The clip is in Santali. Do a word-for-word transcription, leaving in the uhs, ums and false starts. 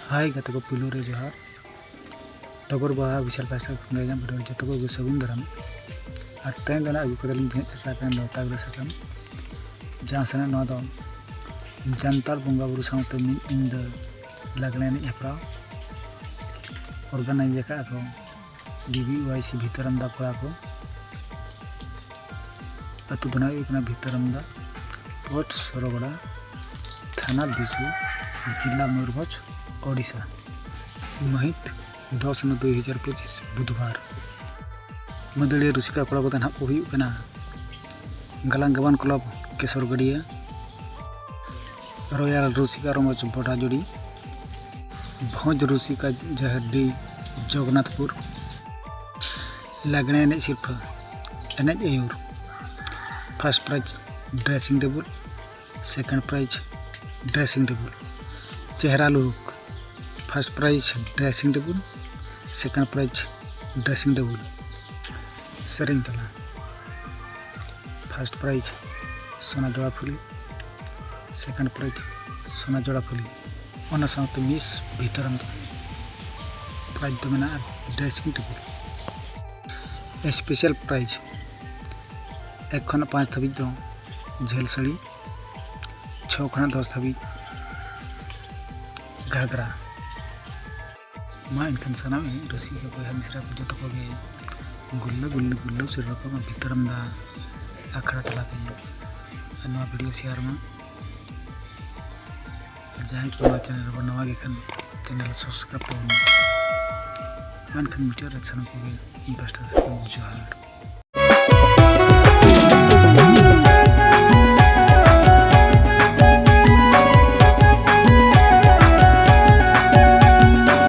ᱦᱟᱭ ᱜᱟᱛᱮ ᱠᱚ, ᱯᱩᱭᱞᱩ ᱨᱮ ᱡᱚᱦᱟᱨ᱾ ᱰᱚᱜᱚᱨ ᱵᱟᱦᱟ ᱚᱯᱷᱤᱥᱤᱭᱟᱞ ᱯᱟᱦᱴᱟ ᱠᱷᱚᱱ ᱤᱧᱟᱹᱜ ᱵᱷᱤᱰᱤᱭᱳ ᱡᱚᱛᱚ ᱠᱚᱜᱮ ᱥᱟᱹᱜᱩᱱ ᱫᱟᱨᱟᱢ᱾ ᱟᱨ ᱛᱮᱦᱮᱧ ᱫᱚ ᱱᱟᱜ ᱟᱹᱜᱩ ᱠᱟᱫᱟᱞᱤᱧ ᱡᱮᱦᱮᱫ ᱥᱮᱴᱮᱨ ᱟᱠᱟᱱ ᱞᱚᱛᱟ ᱜᱟᱹᱲᱟᱹ ᱥᱟᱠᱟᱢ, ᱡᱟᱦᱟᱸ ᱥᱮᱱᱟᱜ ᱱᱚᱣᱟ ᱫᱚ ᱡᱟᱱᱛᱟᱲ ᱵᱚᱸᱜᱟ ᱵᱩᱨᱩ ᱥᱟᱶᱛᱮ ᱢᱤᱫ ᱧᱤᱫᱟᱹ ᱞᱟᱜᱽᱬᱮ ᱮᱱᱮᱡ ᱦᱮᱯᱨᱟᱣ ᱚᱨᱜᱟᱱᱟᱭᱤᱡᱽ ᱟᱠᱟᱫᱼᱟ ᱠᱚ ᱵᱤ ᱵᱤ ᱣᱟᱭ ᱥᱤ ᱵᱷᱤᱛᱟᱹᱨᱟᱢᱫᱟ ᱠᱚᱲᱟ ᱠᱚ᱾ ᱟᱹᱛᱩ ᱫᱚ ᱱᱟᱜ ᱦᱩᱭᱩᱜ ᱠᱟᱱᱟ ᱵᱷᱤᱛᱟᱹᱨᱟᱢᱫᱟ, ᱯᱳᱥᱴ ᱥᱚᱨᱚᱜᱚᱰᱟ, ᱛᱷᱟᱱᱟ ᱵᱤᱥᱩ, ᱡᱮᱞᱟ ᱢᱚᱭᱩᱨᱵᱷᱚᱸᱡᱽ, ᱳᱰᱤᱥᱟ᱾ ᱢᱟᱹᱦᱤᱛ ᱫᱚᱥ ᱱᱚᱭ ᱫᱩ ᱦᱟᱡᱟᱨ ᱯᱚᱸᱪᱤᱥ, ᱵᱩᱫᱷᱵᱟᱨ᱾ ᱢᱟᱹᱫᱟᱹᱲᱤᱭᱟᱹ ᱨᱩᱥᱤᱠᱟ ᱠᱚᱲᱟ ᱠᱚᱫᱚ ᱱᱟᱦᱟᱜ ᱠᱚ ᱦᱩᱭᱩᱜ ᱠᱟᱱᱟ ᱜᱟᱞᱟᱝ ᱜᱟᱵᱟᱱ ᱠᱞᱟᱵᱽ ᱠᱮᱥᱚᱨᱜᱟᱹᱰᱤᱭᱟᱹ, ᱨᱚᱭᱟᱞ ᱨᱩᱥᱤᱠᱟ ᱨᱚᱢᱚᱡᱽ ᱵᱚᱰᱟᱡᱩᱲᱤ, ᱵᱷᱚᱸᱡᱽ ᱨᱩᱥᱤᱠᱟ ᱡᱟᱦᱮᱨᱰᱤ ᱡᱚᱜᱚᱱᱱᱟᱛᱷᱯᱩᱨ, ᱞᱟᱜᱽᱬᱮ ᱮᱱᱮᱡ ᱥᱤᱨᱯᱷᱟᱹ ᱮᱱᱮᱡ ᱟᱹᱭᱩᱨ, first prize dressing table, second prize dressing table, ᱪᱮᱦᱨᱟ look, first prize dressing table, second prize dressing table, ᱥᱮᱨᱮᱧ ᱛᱟᱞᱟ, ᱯᱷᱟᱥᱴ ᱯᱨᱟᱭᱤᱡᱽ ᱥᱳᱱᱟ ᱡᱚᱲᱟ ᱯᱷᱩᱞᱤ, ᱥᱮᱠᱮᱱᱰ ᱯᱨᱟᱭᱤᱡᱽ ᱥᱳᱱᱟ ᱡᱚᱲᱟ ᱯᱷᱩᱞᱤ, ᱚᱱᱟ ᱥᱟᱶᱛᱮ ᱢᱤᱥ ᱵᱷᱤᱛᱟᱹᱨᱟᱢ ᱫᱚ ᱯᱨᱟᱭᱤᱡᱽ ᱫᱚ ᱢᱮᱱᱟᱜᱼᱟ ᱰᱨᱮᱥᱤᱝ ᱴᱮᱵᱩᱞ᱾ ᱥᱯᱮᱥᱟᱞ ᱯᱨᱟᱭᱤᱡᱽ ᱮᱠ ᱠᱷᱚᱱᱟᱜ ᱯᱟᱸᱪ ᱫᱷᱟᱹᱵᱤᱡ ᱫᱚ ᱡᱷᱟᱹᱞ ᱥᱟᱹᱲᱤ, ᱪᱷᱚ ᱠᱷᱚᱱᱟᱜ ᱫᱚᱥ ᱫᱷᱟᱹᱵᱤᱡ ᱜᱷᱟᱜᱽᱨᱟ᱾ ᱢᱟ ᱮᱱᱠᱷᱟᱱ ᱥᱟᱱᱟᱢ ᱮᱱᱮᱡ ᱨᱩᱥᱤᱠᱟ ᱵᱚᱭᱦᱟ ᱢᱤᱥᱨᱟ ᱠᱚ ᱡᱚᱛᱚ ᱠᱚᱜᱮ ᱜᱩᱞᱞᱟᱹ ᱜᱩᱞᱞᱤ ᱜᱩᱞᱞᱟᱹ ᱥᱩᱨ ᱨᱚᱠᱚᱢ ᱵᱷᱤᱛᱟᱹᱨᱟᱢ ᱫᱟ ᱟᱠᱷᱲᱟ ᱛᱟᱞᱟᱛᱮ ᱱᱚᱣᱟ ᱵᱷᱤᱰᱤᱭᱳ ᱥᱮᱭᱟᱨ ᱢᱟ᱾ ᱟᱨ ᱡᱟᱦᱟᱸᱭ ᱠᱚ ᱱᱚᱣᱟ ᱪᱮᱱᱮᱞ ᱨᱮᱵᱚᱱ ᱱᱟᱣᱟ ᱜᱮ ᱠᱷᱟᱱ ᱪᱮᱱᱮᱞ ᱥᱟᱵᱥᱠᱨᱟᱭᱤᱵ ᱛᱟᱵᱚᱱ ᱢᱟ᱾ ᱢᱟ ᱮᱱᱠᱷᱟᱱ ᱢᱩᱪᱟᱹᱫ ᱨᱮ ᱥᱟᱱᱟᱢ ᱠᱚᱜᱮ ᱤᱧ ᱯᱟᱥᱴᱟ ᱥᱮᱫ ᱠᱷᱚᱱ ᱡᱚᱦᱟᱨ᱾